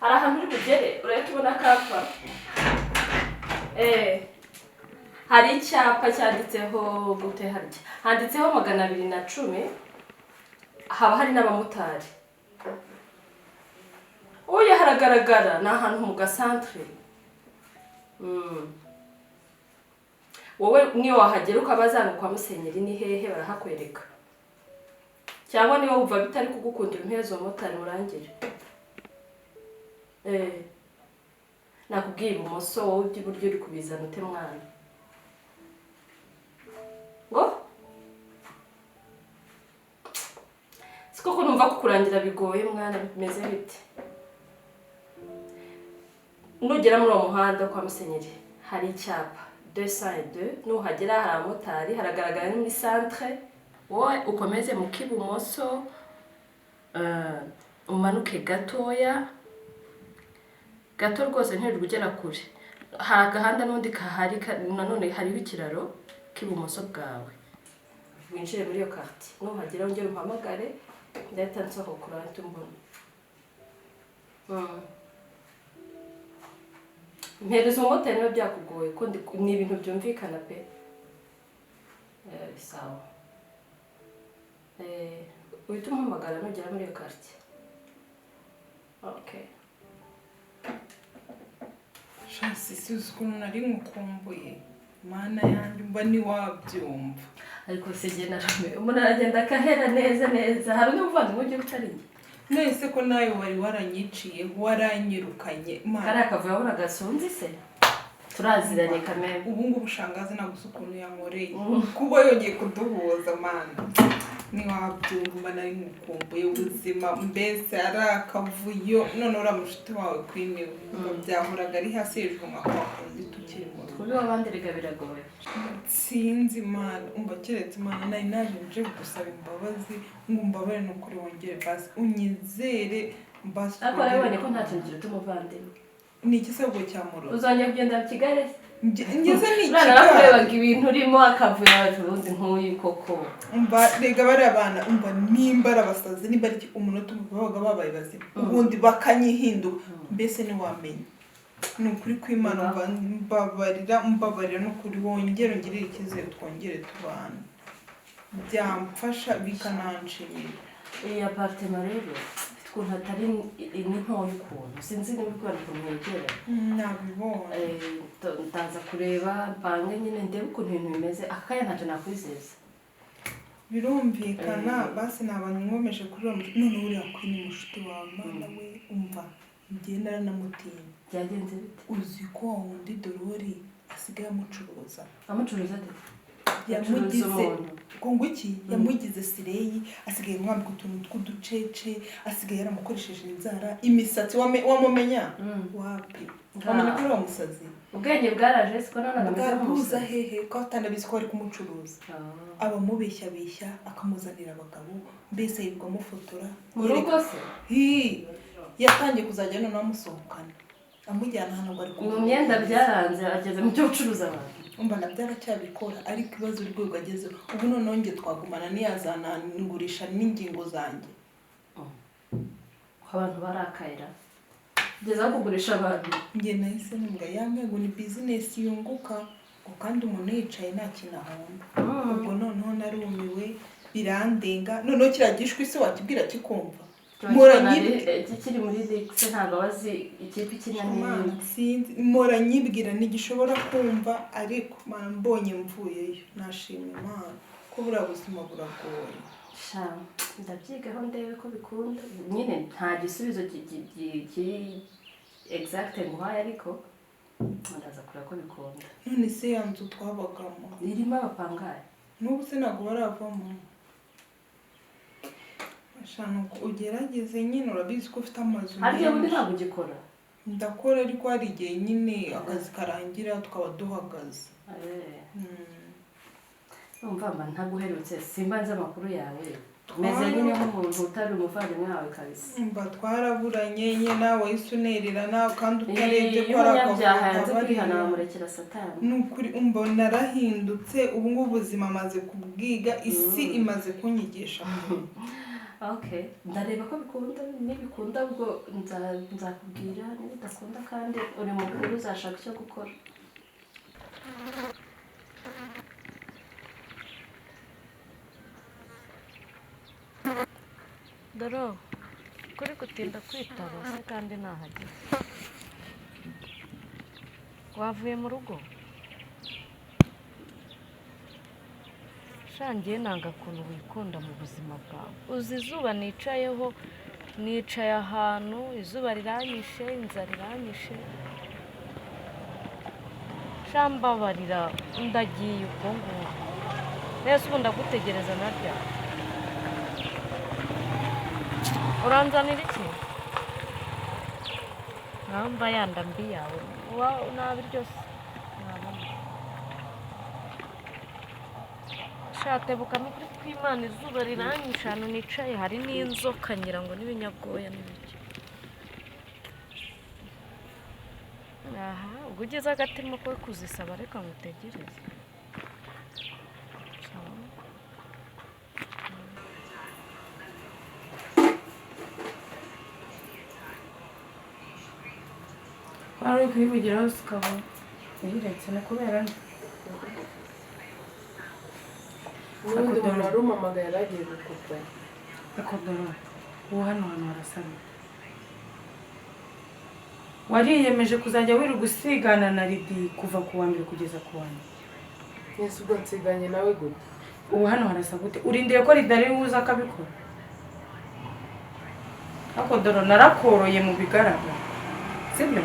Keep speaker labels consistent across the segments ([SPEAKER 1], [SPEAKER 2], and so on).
[SPEAKER 1] Hari ahantu uri bugere urahita ubona akapa. Hari icyapa cyanditseho gute harya? Handitseho 210, haba hari n'abamotari. Oya, haragaragara, ni ahantu mu gasantere. Wowe niyo wahagera ukabaza ngo kwa Musenyeri ni hehe, barahakwereka. Cyangwa niba wumva bitari kugukundira, umpereze umumotari murangire. Nakubwiye ibumoso, wowe iby'iburyo uri kubizana ute mwana? Ngo si koko numva kukurangira bigoye mwana, bimeze bite? Nugera muri uwo muhanda kwa Musenyeri hari icyapa 202, nuhagera hari abamotari, haragaragara, ni muri centre. Wowe ukomeze mu k'ibumoso, umanuke gatoya gato rwose, ntiwirirwe ugera kure. Hari agahanda n'undi kahari, nanone hariho ikiraro k'ibumoso bwawe, winjire muri iyo quartier. Nuhagera wongere umpamagare, ndahita nsohoka urahita umbona. Mpereza umumotari niba byakugoye, ko ni ibintu byumvikana pe. Sawa, uhita umuhamagara nugera muri iyo quartier, okay.
[SPEAKER 2] Shasi, si ukuntu nari nkukumbuye, Mana yanjye, mba ntiwabyumva.
[SPEAKER 1] Ariko se njye narame, umuntu aragenda akahera neza neza. Hari undi muvandimwe ugiye utari njye?
[SPEAKER 2] None ko nawe wari waranyiciye, waranyirukanye, Mana.
[SPEAKER 1] Kariya kavuyo wabonaga sunzi se turaziranye kameme.
[SPEAKER 2] Ubu ngubu shangazi nagusa ukuntu yankoreye kuba yongeye kuduhuza, Mana, ntiwabyumva. Mba nari nkukumbuye ubuzima mbese ari akavuyo. None uriya mushuti wawe Queen we byahoraga ari hasi hejuru nka kwa kundi tukiri mu rugo.
[SPEAKER 1] Kuri w'abandi rega biragoye.
[SPEAKER 2] Sinzi Imana, umva, keretse Imana, nari naje nje gusaba imbabazi ngo umbabare n'ukuri, wongere basi unyizere basi.
[SPEAKER 1] Ariko warabibonye ko nta kintu kiruta umuvandimwe.
[SPEAKER 2] Ni igisabwo cya murozi.
[SPEAKER 1] Uzongera kugenda mu Kigali?
[SPEAKER 2] Ngeze ni
[SPEAKER 1] Umwana
[SPEAKER 2] Kigali.
[SPEAKER 1] Narakurebaga ibintu urimo akavuyo, ubundi nk'uyu koko.
[SPEAKER 2] Umva rega, bariya bana, umva, nimba ari abasazi, nimba ari iki, umunota umwe babaga babaye bazima, ubundi bakanyihinduka, mbese ntiwamenya. Ni ukuri kw'Imana, umva, mbabarira, mbabarira n'ukuri, wongere ungirire icyizere, twongere tubana, byamfasha bikananshimisha.
[SPEAKER 1] Iyi appartement rero ifite ukuntu atari ni ntoya ukuntu, sinzi niba uri kubona ukuntu yegeranye.
[SPEAKER 2] Nabibonye.
[SPEAKER 1] Ndaza kureba mpange nyine, ndebe ukuntu ibintu bimeze. Aka kanya ntacyo nakwizeza.
[SPEAKER 2] Birumvikana. Basi naba nkomeje kuri uwo none uriya Queen mushuti wawe, Mana we, umva, njye naranamutinya.
[SPEAKER 1] Byagenze bite?
[SPEAKER 2] Uzi ko wa wundi Dorori asigaye amucuruza?
[SPEAKER 1] Amucuruza ate?
[SPEAKER 2] Yamugize
[SPEAKER 1] Acuruza umuntu.
[SPEAKER 2] Ngo iki? Yamugize slay, asigaye amwambika utuntu tw'uducece, asigaye yaramukoresheje inzara, imisatsi, wamumenya wapi? Wamenya ko ari wa musazi.
[SPEAKER 1] Ubwenge bwaraje, siko none ameze
[SPEAKER 2] Bwabuza
[SPEAKER 1] nk'umusazi.
[SPEAKER 2] Hehe ko atanabizi ko bari kumucuruza? Abamubeshyabeshya, akamuzanira abagabo, mbese yirirwa amufotora.
[SPEAKER 1] Mu rugo se?
[SPEAKER 2] Hi, yatangiye kuzajya noneho amusohokana, amujyana ahantu ngo ari
[SPEAKER 1] Mu myenda byaranze, ageze mu byo gucuruza abantu.
[SPEAKER 2] Umva, nabyo aracyabikora, ariko ibibazo urwego agezeho ubu, noneho njye twagumana ntiyazanangurisha n'ingingo zanjye.
[SPEAKER 1] Ko abantu barakayira kugeza aho kugurisha abantu?
[SPEAKER 2] Njye nahise numva yambwiye ngo ni business yunguka, ngo kandi umuntu yicaye nta kintu ahomba. Ubwo noneho narumiwe, birandenga. Noneho kiriya gishwi se wakibwira kikumva? Mpora
[SPEAKER 1] Kiri muri Lix, ntabwo aba azi ikipe ikina
[SPEAKER 2] Mana,
[SPEAKER 1] n'iyindi.
[SPEAKER 2] Sinzi, mpora nyibwira ntigishobora kumva, ariko Mana, mbonye mvuyeyo nashima Imana ko buriya buzima buragoye.
[SPEAKER 1] Sha, ndabyigaho ndebe ko bikunda nyine. Nta gisubizo kiri exact nguhaye, ariko ndaza kureba ko bikunda.
[SPEAKER 2] None se ya nzu twabagamo?
[SPEAKER 1] Irimo abapangayi.
[SPEAKER 2] N'ubu se ntabwo baravamo? Shana, ugerageze nyine, urabizi ko ufite amazu
[SPEAKER 1] Harya bundi
[SPEAKER 2] menshi.
[SPEAKER 1] ntabwo ugikora?
[SPEAKER 2] Ndakora, ariko hari igihe nyine akazi karangira tukaba duhagaze.
[SPEAKER 1] Numva mba ntaguherutse, simba nzi amakuru yawe, meze nyine nk'umuntu utari umuvandimwe wawe kabisa.
[SPEAKER 2] Mba twaraburanye nyine, nawe wahise unererana kandi utarebye
[SPEAKER 1] Iyo
[SPEAKER 2] ko ari
[SPEAKER 1] umunyabyaha
[SPEAKER 2] akavuyo
[SPEAKER 1] yanze
[SPEAKER 2] kabariyo.
[SPEAKER 1] kwihana bamurekera Satani.
[SPEAKER 2] Ni ukuri, umva, narahindutse ubu ngubu, ubuzima amaze kubwiga, isi imaze kunyigisha.
[SPEAKER 1] Okay, ndareba ko bikunda. Nibikunda ubwo nzakubwira, nibidakunda kandi uri mukuru uzashaka icyo gukora.
[SPEAKER 3] Doro, kuri gutinda kwitaba se kandi nahageze. Wavuye mu rugo? Shangiye nanga ukuntu wikunda mu buzima bwawe. Uzi izuba nicayeho, nicaye ahantu izuba riranyishe, inzara iranyishe. Shambabarira ndagiye ubwo ngubwo. Nese ubu ndagutegereza narya. Uranzanira iki? Namba yanda mbi yawe wa nabi ryose nabona. Shatebuka n'ukuri kw'Imana izuba riranyishe ahantu nicaye hari n'inzoka ngira ngo n'ibinyabwoya n'ibiki. Aha, ubwo ugeze agatima ko kuzisaba reka ngutegereze. Sawa.
[SPEAKER 4] Wari uri kuyivugira hose ukaba uyiretse ni kubera nde?
[SPEAKER 5] N'ubundi umuntu wari umpamagaye yari agiye gukupa.
[SPEAKER 4] Ariko dore ubu hano hantu harasabye. Wariyemeje kuzajya wirirwa usigana na Lidi kuva ku wa mbere kugeza ku wa nyuma.
[SPEAKER 5] Ese ubwo nsiganye nawe gute?
[SPEAKER 4] Ubu hano harasa gute? Urindiye ko Lidi ari buze akabikora? Ariko dore narakoroye mu bigaragara, sibyo?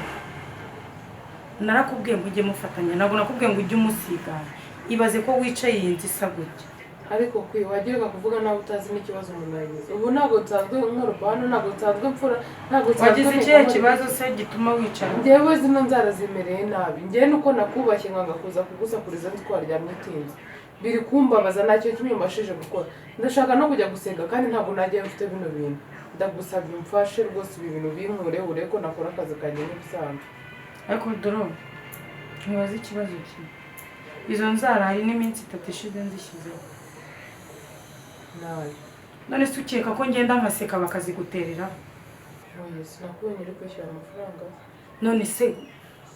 [SPEAKER 4] Narakubwiye ngo ujye mufatanya, ntabwo nakubwiye ngo ujye umusigana. Ibaze ko wicaye iyi nzu isa gutya.
[SPEAKER 5] Ariko kwi wagirwa kuvuga nawe utazi n'ikibazo umuntu yagize. Ubu ntabwo nsanzwe nkoropa hano, ntabwo nsanzwe mfura, ntabwo nsanzwe
[SPEAKER 4] Wagize
[SPEAKER 5] nteka
[SPEAKER 4] ikihe
[SPEAKER 5] muri-
[SPEAKER 4] kibazo se gituma wicara?
[SPEAKER 5] Njyewe zino nzara zimereye nabi. Njyewe nuko nakubashye nkanga kuza kugusakuriza nzi ko waryamye utinze. Biri kumbabaza nta kintu kimwe mbashije gukora. Ndashaka no kujya gusenga kandi ntabwo najyayo mfite bino bintu. Ndagusabye umfashe rwose ibi bintu binkure urebe ko nakora akazi kanjye nk'ibisanzwe.
[SPEAKER 4] Ariko dore ntibaze ikibazo kimwe. Izo nzara hari n'iminsi itatu ishize nzishyizeho.
[SPEAKER 5] Nabi.
[SPEAKER 4] None se ukeka ko ngenda nkaseka bakazigutereraho?
[SPEAKER 5] Oya, sinakubonye uri kwishyura amafaranga.
[SPEAKER 4] None se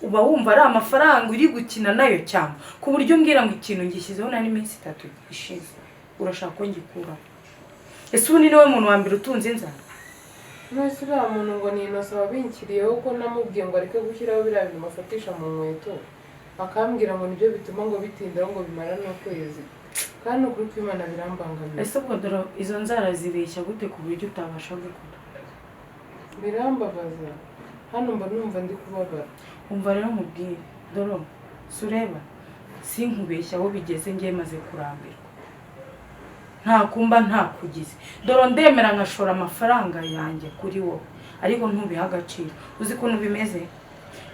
[SPEAKER 4] uba wumva ari amafaranga uri gukina nayo cyangwa ku buryo umbwira ngo ikintu ngishyizeho nari iminsi itatu ishize urashaka ko ngikuraho? Ese ubu ni niwe muntu wa mbere utunze inzara?
[SPEAKER 5] None se uriya muntu ngo ni Innocent wabinkiriyeho ko namubwiye ngo areke gushyiraho biriya bintu bafatisha mu nkweto, akambwira ngo nibyo bituma ngo bitindaho ngo bimara n'ukwezi. Kandi ukuri kw'Imana birambangamiye.
[SPEAKER 4] Ese ubwo dore izo nzara zibeshya gute ku buryo utabasha gukora?
[SPEAKER 5] Birambabaza. Hano mba numva ndi kubabara.
[SPEAKER 4] Umva rero nkubwire, dore si ureba sinkubeshya aho bigeze ngiye maze kurambirwa. Nta kumba ntakugize. Dore ndemera nkashora amafaranga yanjye kuri wowe, ariko ntubihe agaciro. Uzi ukuntu bimeze?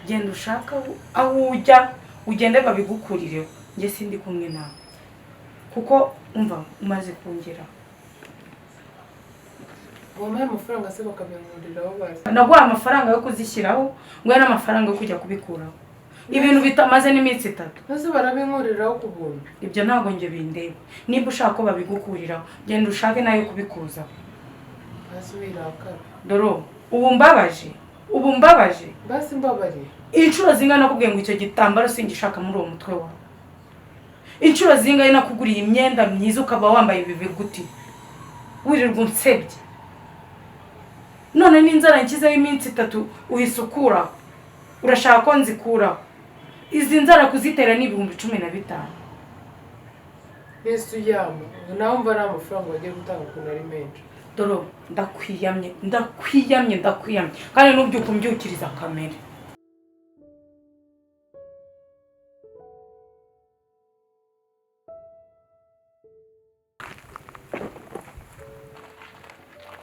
[SPEAKER 4] Genda ushaka aho ujya, ugende babigukurireho. Njye sindi kumwe nawe. Kuko umva umaze kungeraho.
[SPEAKER 5] Wampaye amafaranga se bakabinkuriraho bazi.
[SPEAKER 4] Naguhaye amafaranga yo kuzishyiraho, nguhe n'amafaranga yo kujya kubikuraho. Ibintu bitamaze n'iminsi itatu.
[SPEAKER 5] Ese barabinkuriraho ku buntu?
[SPEAKER 4] Ibyo ntabwo njye bindeba. Niba ushaka ko babigukuriraho, genda ushake nayo kubikuzaho.
[SPEAKER 5] Basi wirakara.
[SPEAKER 4] Dore ubu mbabaje, ubu mbabaje.
[SPEAKER 5] Basi mbabariye.
[SPEAKER 4] Inshuro zingahe nakubwiye ngo icyo gitambaro singishaka muri uwo mutwe wawe? Inshuro zingahe nakuguriye imyenda myiza ukaba wambaye ibi biguti? Wirirwa unsebye. None n'inzara nshyizeho iminsi itatu uhisukuraho. Urashaka ko nzikuraho? Izi nzara kuzitera ni 15,000.
[SPEAKER 5] Yesu yama, nawe umva ari amafaranga wagiye gutanga ukuntu ari menshi.
[SPEAKER 4] Dore ndakwiyamye, ndakwiyamye, ndakwiyamye. Kandi nubyuka umbyukiriza kamere.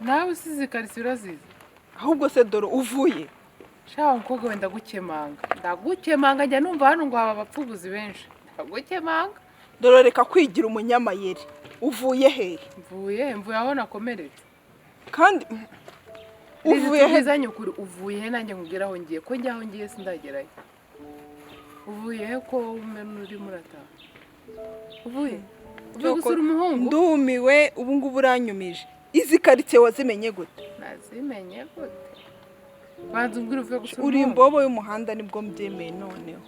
[SPEAKER 5] Nawe usize ikariso urazizi?
[SPEAKER 2] Ahubwo se dore uvuye.
[SPEAKER 5] Shaho mukobwa we ndagukemanga. Ndagukemanga njya numva hano ngo haba abapfubuzi benshi. Ndagukemanga.
[SPEAKER 2] Dore reka kwigira umunyamayeri. Uvuye hehe?
[SPEAKER 5] Mvuye aho nakomeretse.
[SPEAKER 2] Kandi uvuye he?
[SPEAKER 5] Tubwizanye ukuri, uvuye he nanjye nkubwire aho ngiye, ko njya aho ngiye sindagerayo. Uvuye he ko umena urimo urataha? Uvuye? Uvuye gusura umuhungu?
[SPEAKER 2] Ndumiwe ubu ngubu uranyumije. Izi karitsiye wazimenye gute?
[SPEAKER 5] Nazimenye gute? Banza umbwire, uvuye gusura
[SPEAKER 2] Uri
[SPEAKER 5] umuhungu?
[SPEAKER 2] imbobo y'umuhanda, nibwo mbyemeye noneho.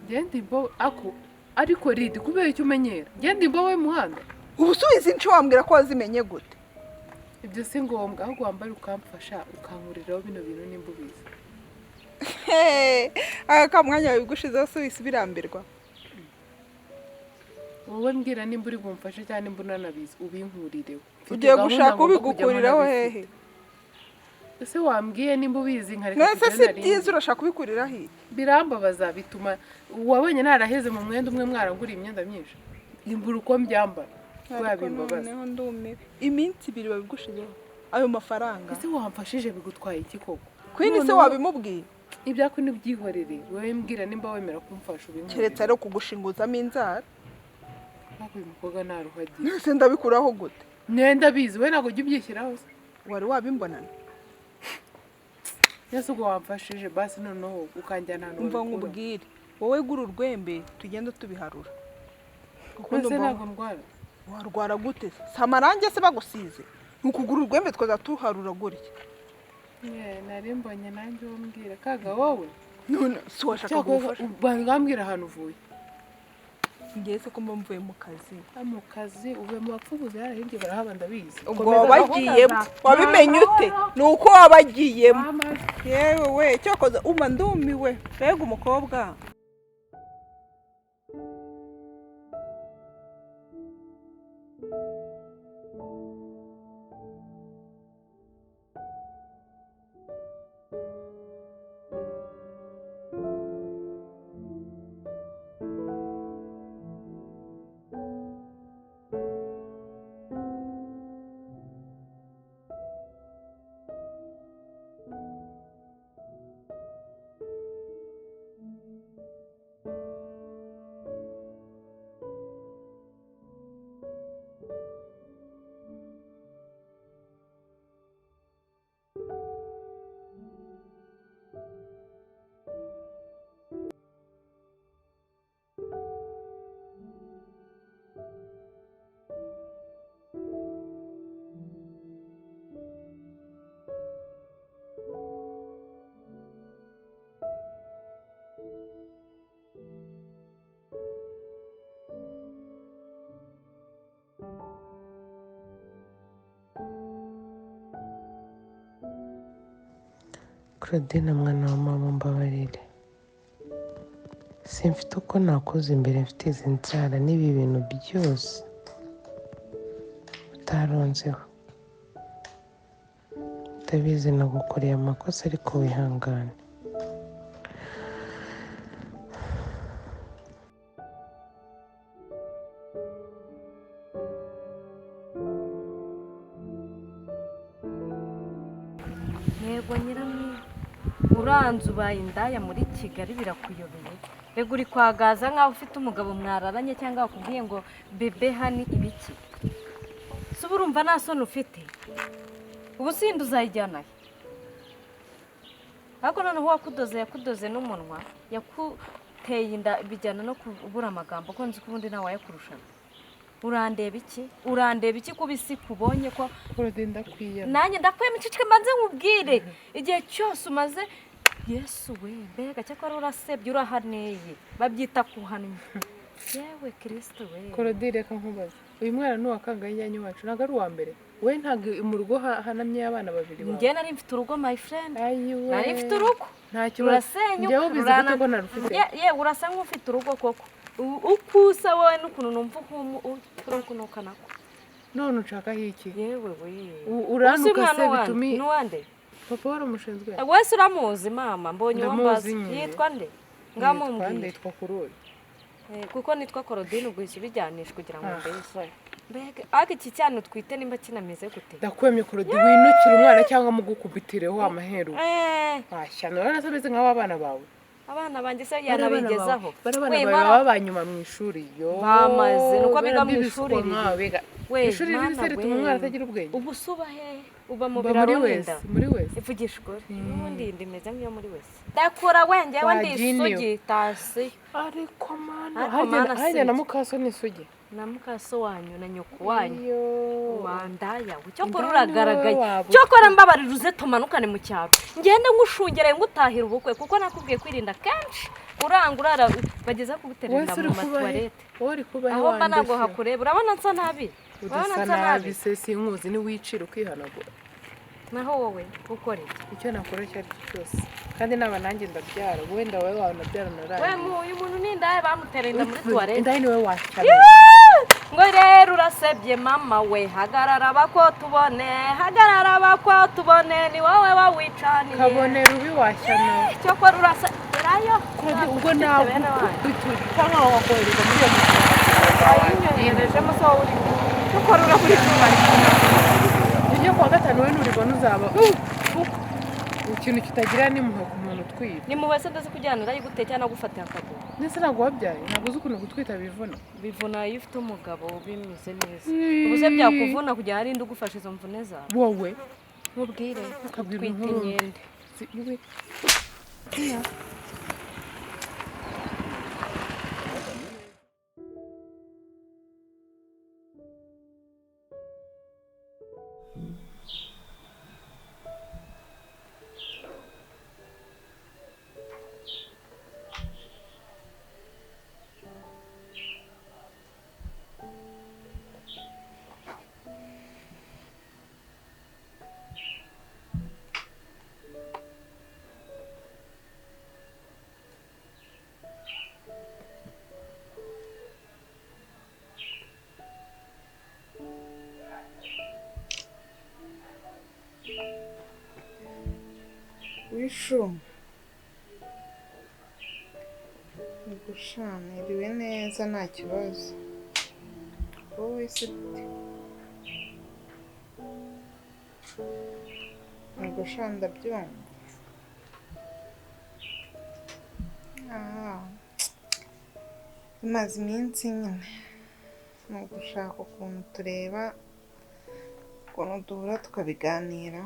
[SPEAKER 5] Ngende imbobo ako? Ariko ridi, kubera icyo umenyera, ngende imbobo y'umuhanda?
[SPEAKER 2] Ubu usubiza inshi, wambwira ko wazimenye gute?
[SPEAKER 5] Ibyo si ngombwa, ahubwo wambara ukamfasha, ukankuriraho bino bintu nimba ubizi.
[SPEAKER 2] Hey, aka kamwanya wabigushizeho se wisi birambirwa?
[SPEAKER 5] Wowe mbwira nimba uri bumfashe cyangwa nimba unanabizi, ubinkurireho. Mfite
[SPEAKER 2] Ugiye
[SPEAKER 5] gahunda
[SPEAKER 2] gushaka
[SPEAKER 5] ngomba
[SPEAKER 2] ubigukuriraho
[SPEAKER 5] kujyamo.
[SPEAKER 2] hehe?
[SPEAKER 5] Ntabifite. Ese wambwiye nimba ubizi nkareka
[SPEAKER 2] Mwese
[SPEAKER 5] kujyayo
[SPEAKER 2] si
[SPEAKER 5] nari
[SPEAKER 2] byiza
[SPEAKER 5] nzi.
[SPEAKER 2] Urashaka kubikuriraho iki?
[SPEAKER 5] Birambabaza, bituma wabonye naraheze mu mwenda umwe, mwaranguriye imyenda myinshi, imbura uko mbyambara kubera
[SPEAKER 2] Ariko
[SPEAKER 5] bimbabaza.
[SPEAKER 2] noneho ndumiwe, iminsi 2 babigushizeho ayo mafaranga.
[SPEAKER 5] Ese wamfashije bigutwaye iki koko?
[SPEAKER 2] Queen se
[SPEAKER 5] Noneho-
[SPEAKER 2] wabimubwiye?
[SPEAKER 5] Ibyako ntibyihorere, wowe mbwira nimba wemera kumfasha ubinkurire.
[SPEAKER 2] Keretse ari ukugushinguzamo inzara.
[SPEAKER 5] Ariko uyu mukobwa ntaruhagiye.
[SPEAKER 2] Mwese ndabikuraho gute?
[SPEAKER 5] Mwenda bizi, we ntabwo ujya ubyishyiraho se?
[SPEAKER 2] Wari wabimbonana?
[SPEAKER 5] Ese ubwo wamfashije basi noneho ukanjyana ahantu
[SPEAKER 2] Umva
[SPEAKER 5] babikura?
[SPEAKER 2] nkubwire, wowe gura urwembe tugende tubiharura, kuko
[SPEAKER 5] Mbese
[SPEAKER 2] ndumva.
[SPEAKER 5] ntabwo ndwara.
[SPEAKER 2] Warwara gute se? Si amarangi se bagusize? Ni ukugura urwembe tukaza tuharura gutya.
[SPEAKER 5] Ye, nari mbonye nanjye uwo mbwira kaga wowe.
[SPEAKER 2] None si washaka
[SPEAKER 5] Cyakora
[SPEAKER 2] gufasha?
[SPEAKER 5] bambwira ahantu uvuye.
[SPEAKER 2] Ngiye se ko mba mvuye mu kazi?
[SPEAKER 5] Ah, mu kazi uvuye mu bapfubuzi hariya hirya barahaba, ndabizi.
[SPEAKER 2] Ubwo
[SPEAKER 5] Komeza.
[SPEAKER 2] wabagiyemo wabimenye ute? Ni uko wabagiyemo?
[SPEAKER 5] Mama.
[SPEAKER 2] Yewe we, cyakoze umva ndumiwe, mbega umukobwa!
[SPEAKER 6] Claudine, mwana wa mama, mbabarire, simfite uko nakoze imbere, mfite izi nzara n'ibi bintu byose utaronzeho. Ndabizi nagukoreye amakosa, ariko wihangane.
[SPEAKER 3] Yego nyiramwe, uranze ubaye indaya muri Kigali birakuyobeye. Rega uri kwagaza nk'aho ufite umugabo mwararanye, cyangwa bakubwiye ngo bebe hani ibiki. Si ubu urumva nta soni ufite? Ubu sindi uzayijyana he? Ariko noneho uwakudoze yakudoze n'umunwa, yakuteye inda bijyana no kubura amagambo, ko nzi ko ubundi ntawe wayakurushaga. Urandeba iki? Urandeba iki kuba isi kubonye ko
[SPEAKER 5] Claudine, ndakwiyama.
[SPEAKER 3] Nanjye ndakwema, iceceke mbanze nkubwire. Igihe cyose umaze, Yesu we, mbega! Cyakora urasebye, urahaneye, babyita kuhanwa. Yewe Kirisito we!
[SPEAKER 5] Claudine, reka nkubaze, uyu mwana ni uwa kangahe ijyanye iwacu? Ntabwo ari uwa mbere? We ntabwo mu rugo hanamye abana babiri bawe?
[SPEAKER 3] Njye nari mfite urugo, my friend.
[SPEAKER 5] Ayiwe.
[SPEAKER 3] Nari mfite urugo.
[SPEAKER 5] Nta kibazo.
[SPEAKER 3] Rurasenyuka.
[SPEAKER 5] Njyewe ubizi gute ko narufite?
[SPEAKER 3] Ye, urasa nk'ufite urugo koko. Uko usa wowe n'ukuntu numva ukunuka nako.
[SPEAKER 5] None unshakaho iki?
[SPEAKER 3] Yewe we!
[SPEAKER 5] Uranuka
[SPEAKER 3] Uzi umwana
[SPEAKER 5] se
[SPEAKER 3] wande?
[SPEAKER 5] bitumi
[SPEAKER 3] Ni uwande?
[SPEAKER 5] Papa wari umushinzwe.
[SPEAKER 3] Wese uramuzi mama, mbonye uwo
[SPEAKER 5] Ndamuzi
[SPEAKER 3] mbaza.
[SPEAKER 5] nyine.
[SPEAKER 3] Yitwa nde?
[SPEAKER 5] Nitwa
[SPEAKER 3] Ngamumbwire.
[SPEAKER 5] Nitwa Kurori.
[SPEAKER 3] Kuko nitwa Korodine, ubwo uhise ubijyanisha kugira ngo
[SPEAKER 5] Ah.
[SPEAKER 3] mbese mbega ariko iki cyana utwite nimba kinameze gute?
[SPEAKER 5] Ndakwemye Kurodi, winukire umwana cyangwa mugukubitireho amaheru. Washyano, urabona se ameze nk'aba bana bawe?
[SPEAKER 3] Abana banjye se
[SPEAKER 5] Bari abana
[SPEAKER 3] yanabigezaho?
[SPEAKER 5] bawe, bari abana
[SPEAKER 3] We,
[SPEAKER 5] bawe
[SPEAKER 3] mara-
[SPEAKER 5] baba ba nyuma mu ishuri yo.
[SPEAKER 3] Bamaze, nuko biga mu
[SPEAKER 5] Bari
[SPEAKER 3] ishuri
[SPEAKER 5] b'ibiswa
[SPEAKER 3] ribi.
[SPEAKER 5] nkawe, biga.
[SPEAKER 3] We,
[SPEAKER 5] Ishuri ribi
[SPEAKER 3] mana
[SPEAKER 5] se rituma
[SPEAKER 3] we.
[SPEAKER 5] umwana atagira ubwenge?
[SPEAKER 3] Ubu se uba hehe? Uba mu
[SPEAKER 5] Mba muri
[SPEAKER 3] biraro
[SPEAKER 5] wese
[SPEAKER 3] n'inda.
[SPEAKER 5] Muri wese.
[SPEAKER 3] Ivugisha ukuri, n'ubundi iyi ndimeze nk'iyo muri wese. Ndakura wengewe ndi
[SPEAKER 5] Waginiwe.
[SPEAKER 3] isugi tasi.
[SPEAKER 5] Ariko mana,
[SPEAKER 3] Ariko mana,
[SPEAKER 5] harya na
[SPEAKER 3] si.
[SPEAKER 5] Mukaso ni isugi.
[SPEAKER 3] Na mukaso wanyu na nyoko wanyu.
[SPEAKER 5] Iyo.
[SPEAKER 3] Wandaya we, cyokora
[SPEAKER 5] Indaya
[SPEAKER 3] uragaragaye.
[SPEAKER 5] niwe waba.
[SPEAKER 3] Cyokora mbabarira, uze tumanukane mu cyaro, ngende ngushungereye, ngutahira ubukwe, kuko nakubwiye kwirinda kenshi uranga urara bageza kuguterera
[SPEAKER 5] Wese uri
[SPEAKER 3] mu
[SPEAKER 5] kuba he?
[SPEAKER 3] matuwarete.
[SPEAKER 5] Wowe uri kuba he?
[SPEAKER 3] Aho mba ntabwo
[SPEAKER 5] Wandeshya?
[SPEAKER 3] hakureba. Urabona nsa nabi? Urabona
[SPEAKER 5] Udasa
[SPEAKER 3] nsa
[SPEAKER 5] nabi se? Sinkuzi, niwicira ukihanagura.
[SPEAKER 3] Naho wowe ukora iki?
[SPEAKER 5] Icyo nakora icyo ari cyo cyose, kandi naba nanjye ndabyara, wenda wowe wanabyara
[SPEAKER 3] We
[SPEAKER 5] narangiye.
[SPEAKER 3] uyu muntu ni indaya, bamutereye inda muri tuwarete.
[SPEAKER 5] Indaya niwe washyana.
[SPEAKER 3] Ngo rero urasebye mama we, hagarara bako tubone, hagarara bako tubone, ni wowe wawicaniye.
[SPEAKER 5] Kabone rubi washyana.
[SPEAKER 3] Cyokora urasa gerayo.
[SPEAKER 5] Ubwo nawe
[SPEAKER 3] Bene wanyu.
[SPEAKER 5] Cyangwa wakohereza muri iyo
[SPEAKER 3] Wayinyoherejemo se wowe uri cyokora urabura izuba.
[SPEAKER 5] Ujye kuwa gatanu, we nuribona uzaba ikintu kitagira n'impuhwe ku muntu utwite.
[SPEAKER 3] Ni mu wese ndazi kujyana ndayiguteye cyangwa nagufatiye akaguru.
[SPEAKER 5] Ndetse ntabwo wabyaye, ntabwo uzi ukuntu gutwita bivuna.
[SPEAKER 3] Bivuna iyo ufite umugabo bimeze neza. Ubu se byakuvuna kugira hari indi ugufasha izo mvune zawe?
[SPEAKER 5] Wowe.
[SPEAKER 3] Nkubwire.
[SPEAKER 5] Ukabwira
[SPEAKER 3] Utwite
[SPEAKER 5] inkuru.
[SPEAKER 3] imyenda.
[SPEAKER 5] Iwe.
[SPEAKER 2] Wishu gusha, niriwe neza, nta kibazo. Wowe se gute? Gusha, ndabyumva. Ah, bimaze iminsi nyine ni ugushaka ukuntu tureba ukuntu duhura tukabiganira.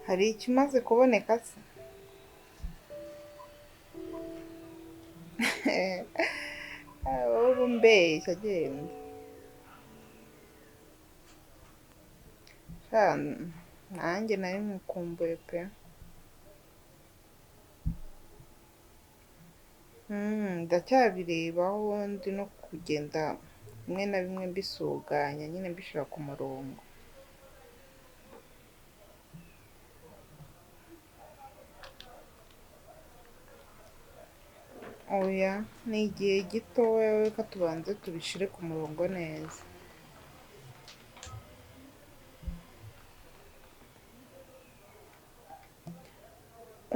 [SPEAKER 2] Hari ikimaze kuboneka se? Wowe umbeshya, agenda. Sha, nanjye nari mukumbuye pe. Ndacyabirebaho, ndi no kugenda bimwe na bimwe mbisuganya nyine, mbishyira ku murongo. Oya, ni igihe gitoya, reka tubanze tubishyire ku murongo neza.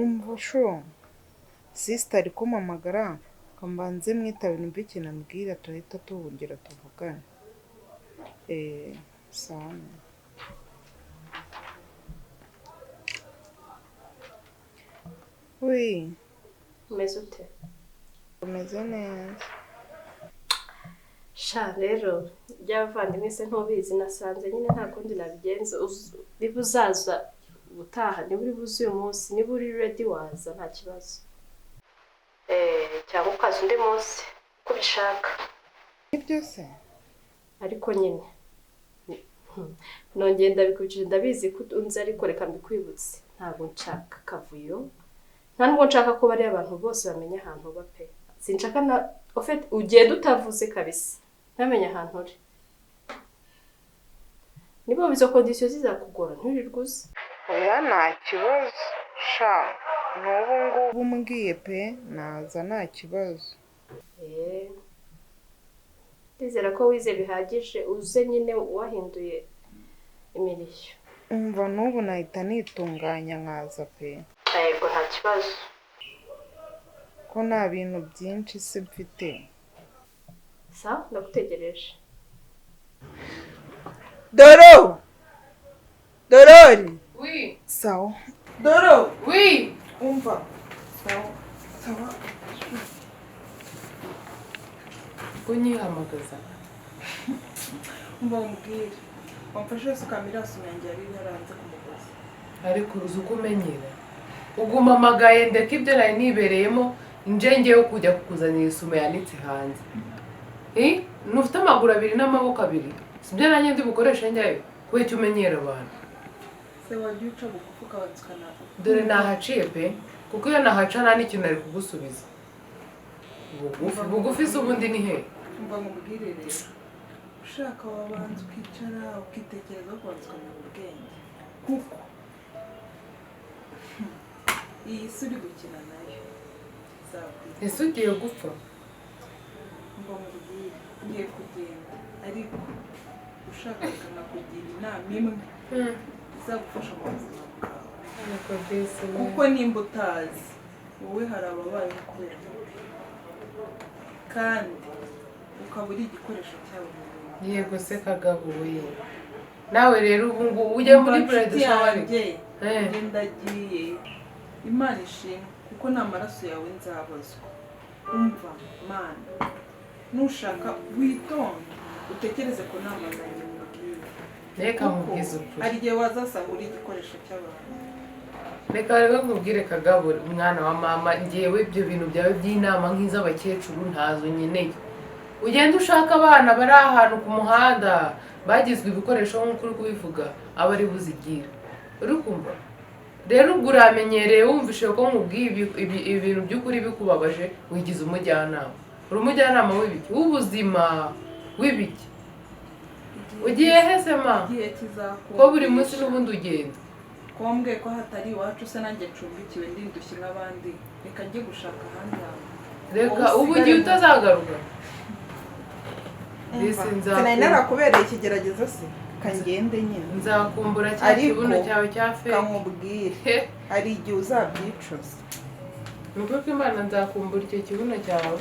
[SPEAKER 2] Umva shu, sister ari kumpamagara, ngo mbanze mwitabe numve ikintu ambwira, turahita tuhongera tuvugane. Sawa. Oui.
[SPEAKER 1] Umeze ute?
[SPEAKER 2] Umeze neza.
[SPEAKER 1] Sha rero, by'abavandimwe se ntubizi, nasanze nyine nta kundi nabigenza. Niba uzaza ubutaha, niba uri buze uyu munsi, niba uri ready waza, nta kibazo, cyangwa ukaza undi munsi uko ubishaka.
[SPEAKER 2] Nibyo se?
[SPEAKER 1] Ariko nyine nongeye ndabikurikije, ndabizi ko unzi, ariko reka mbikwibutse: ntabwo nshaka akavuyo, nta nubwo nshaka ko bariya abantu bose bamenya ahantu uba pe. Sinshaka na ofete ugenda utavuze kabisa, ntamenye ahantu uri. Niba izo conditions zizakugora, ntiwirirwe uze.
[SPEAKER 2] Oya, nta kibazo sha, n'ubu ngubu umbwiye pe, naza nta kibazo.
[SPEAKER 1] Ndizera ko wize bihagije, uze nyine wahinduye imirishyo.
[SPEAKER 2] Umva, n'ubu nahita nitunganya nkaza pe.
[SPEAKER 1] Yego, nta kibazo.
[SPEAKER 2] Ko nta bintu byinshi se mfite.
[SPEAKER 1] Sawa, ndagutegereje.
[SPEAKER 2] Doro, Dorori.
[SPEAKER 5] Oui.
[SPEAKER 2] Sawa Doro.
[SPEAKER 5] Oui.
[SPEAKER 2] Umva, sawa sawa.
[SPEAKER 5] Unyihamagaza?
[SPEAKER 2] Umva umbwire, wamfashe wese ukamira yanjye yari yaranze ku mugozi.
[SPEAKER 5] Ariko uzi uko umenyera, ugumamagaye ndeka ibyo nari nibereyemo, nje ngewe kujya kukuzanira isume yanitse hanze. Eh, ntufite amaguru abiri n'amaboko abiri? Sibyo, nanjye ndi bukoreshe njyayo? Kubera icyo umenyera abantu.
[SPEAKER 2] Se wajya uca bugufi ukabanza ukana.
[SPEAKER 5] Dore nahaciye pe, kuko iyo nahaca nta n'ikintu nari kugusubiza. Bugufi bugufi se ubundi ni he?
[SPEAKER 2] Umva nkubwire rero, ushaka wabanza ukicara ukitekereza, kubanza ukamenya ubwenge, kuko iyi si uri gukina nayo izakwita.
[SPEAKER 5] Ese ugiye gupfa?
[SPEAKER 2] Umva nkubwire, ngiye kugenda, ariko ushaka nakugira inama imwe izagufasha mu buzima bwawe.
[SPEAKER 5] Ariko disi we.
[SPEAKER 2] Kuko nimba utazi, wowe hari ababayeho kubera wowe, kandi ukaba uri igikoresho cyabo mu bintu.
[SPEAKER 5] Yego se kagabo we, nawe rero ubu ngubu ujya muri
[SPEAKER 2] Umva
[SPEAKER 5] bridal
[SPEAKER 2] nshuti
[SPEAKER 5] shower?
[SPEAKER 2] yanjye, njye ndagiye, Imana ishimwe kuko nta maraso yawe nzabazwa. Umva Mana, nushaka witonde utekereze ku nama zanjye nkubwire.
[SPEAKER 5] Reka
[SPEAKER 2] Kuko
[SPEAKER 5] nkubwize ukuri.
[SPEAKER 2] hari igihe wazasanga uri igikoresho cy'abantu.
[SPEAKER 5] Reka rero nkubwire kagabo, mwana wa mama, ngewe ibyo bintu byawe by'inama nk'iz'abakecuru ntazo nkeneye. Ugenda ushaka abana bari ahantu ku muhanda bagizwe ibikoresho nk'uko uri kubivuga, aba ari buzigira. Uri kumva rero, ubwo uramenyereye, wumvishe ko nkubwiye ibintu by'ukuri bikubabaje, wigize umujyanama. Uri umujyanama w'ibiki? W'ubuzima w'ibiki? Ugiye hese ma?
[SPEAKER 2] Igihe kizakumvisha.
[SPEAKER 5] Ko buri munsi n'ubundi ugenda.
[SPEAKER 2] Kombwe ko hatari iwacu se, nanjye ncumbikiwe ndindushye nk'abandi? Reka njye gushaka ahandi hantu.
[SPEAKER 5] Reka
[SPEAKER 2] Wowe
[SPEAKER 5] ubu
[SPEAKER 2] usigare
[SPEAKER 5] ugiye utazagaruka. Disi.
[SPEAKER 2] Sinari narakubereye ikigeragezo se? Kangende nyine.
[SPEAKER 5] Nzakumbura cya
[SPEAKER 2] Ariko,
[SPEAKER 5] kibuno cyawe cya fake.
[SPEAKER 2] Kamubwire, hari igihe uzabyicuza.
[SPEAKER 5] Ni ukuri ko Imana, nzakumbura icyo kibuno cyawe.